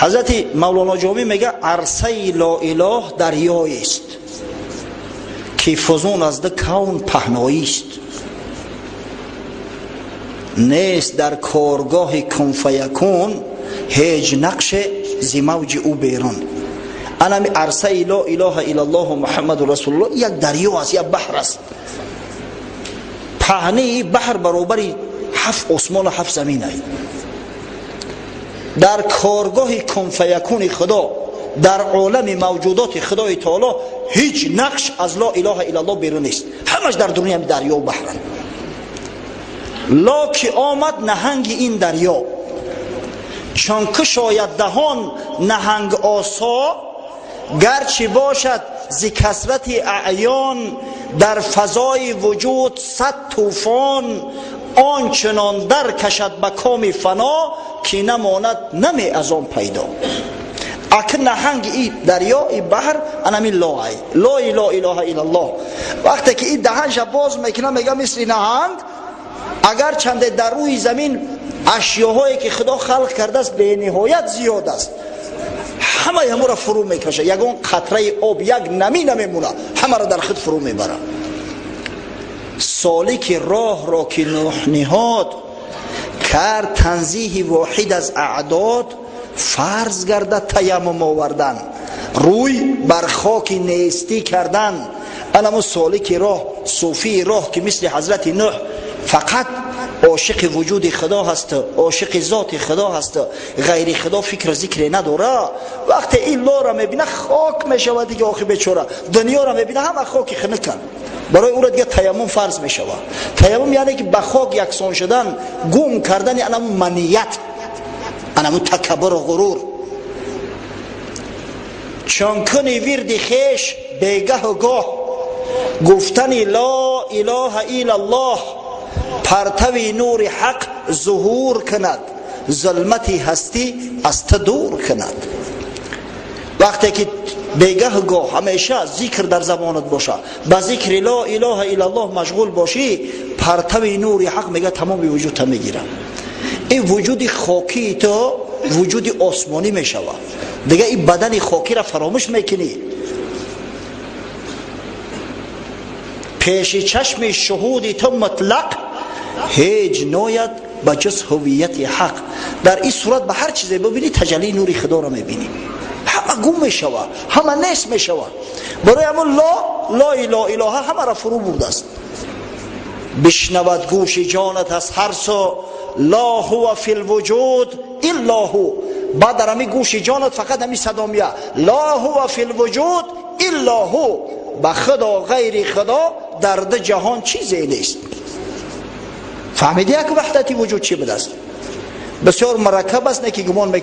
Ҳазрати Мавлоно Ҷомӣ мега, арсаи лоилоҳ дарёест, ки фузун аз ду кавн паҳноист. Нест дар коргоҳи кун фаякун ҳеҷ нақше зи мавҷи ӯ берун. Анами арсаи ло илоҳа иллаллоҳу Муҳаммаду расулуллоҳ як дарё аст, як баҳр аст. Паҳнии баҳр баробари ҳафт осмону ҳафт замин аст. Дар коргоҳи кунфаякуни Худо, дар олами мавҷудоти Худои Таоло ҳеҷ нақш аз ло илоҳа иллаллоҳ берун нест. Ҳамаш дар дуруни ҳами дарёу баҳранд. Ло ки омад наҳанги ин дарё, чун кушояд даҳон наҳанг осо, гарчи бошад зи касрати аъён дар фазои вуҷуд сад тӯфон, он чунон дар кашад ба коми фано, ки намонад наме аз он пайдо. Ак наҳанги и дарё, и баҳр анами лоай, лои ло илоҳа иллаллоҳ. Вақте ки и даҳанша боз мекунад, мега, мисли наҳанг, агар чанде дар рӯи замин ашёҳое ки Худо халқ кардааст бениҳоят зиёд аст, ҳамаи ҳамуро фурӯ мекашад. Ягон қатраи об, як намӣ намемонад, ҳамаро дар худ фурӯ мебарад. Солики роҳро ки Нӯҳ ниҳод кард танзиҳи воҳид аз аъдод, фарз гардад таяммум овардан, рӯй бар хоки нестӣ кардан. Анамо солики роҳ, суфии роҳ, ки мисли ҳазрати Нӯҳ фақат ошиқи вуҷуди Худо ҳаст, ошиқи зоти Худо ҳаст, ғайри Худо фикру зикре надора. Вақте ин лора мебина, хок мешавад дига. Охи бечора дунёро мебина, ҳама хоки хунуканд. Барои ӯро дига таяммум фарз мешавад. Таяммум яъне ки ба хок яксон шудан, гум кардани анаму маният, анаму такаббуру ғурур. Чун куни вирди хеш бегаҳу гоҳ гуфтани ло илоҳа иллаллоҳ, партави нури ҳақ зуҳур кунад, зулмати ҳастӣ аз ту дур кунад. Вақте ки бегаҳу гоҳ ҳамеша зикр дар забонат боша, ба зикри ло илоҳа иллаллоҳ машғул бошӣ, партави нури ҳақ, мега, тамоми вуҷудта мегирад. Ин вуҷуди хокии ту вуҷуди осмонӣ мешавад. Дига ин бадани хокиро фаромӯш мекунӣ. Пеши чашми шуҳуди ту мутлақ ҳеҷ нояд ба ҷуз ҳувияти ҳақ. Дар ин сурат ба ҳар чизе бибинӣ, таҷаллии нури Худоро мебинӣ. Ҳама гум мешавад, ҳама нест мешавад. Барои ҳамон ло лои ло илоҳа ҳамаро фурӯ бурдааст. Бишнавад гӯши ҷонат аз ҳар су ло ҳува фи лвуҷуд илла ҳу. Баъд дар ҳамин гӯши ҷонат фақат ҳамин садо меяд: ло ҳува фи лвуҷуд илла ҳу. Ба Худо ғайри Худо дар ду ҷаҳон чизе нест. Фаҳмиди, як ваҳдати вуҷуд чӣ будааст? Бисёр мураккаб аст, не ки гумон.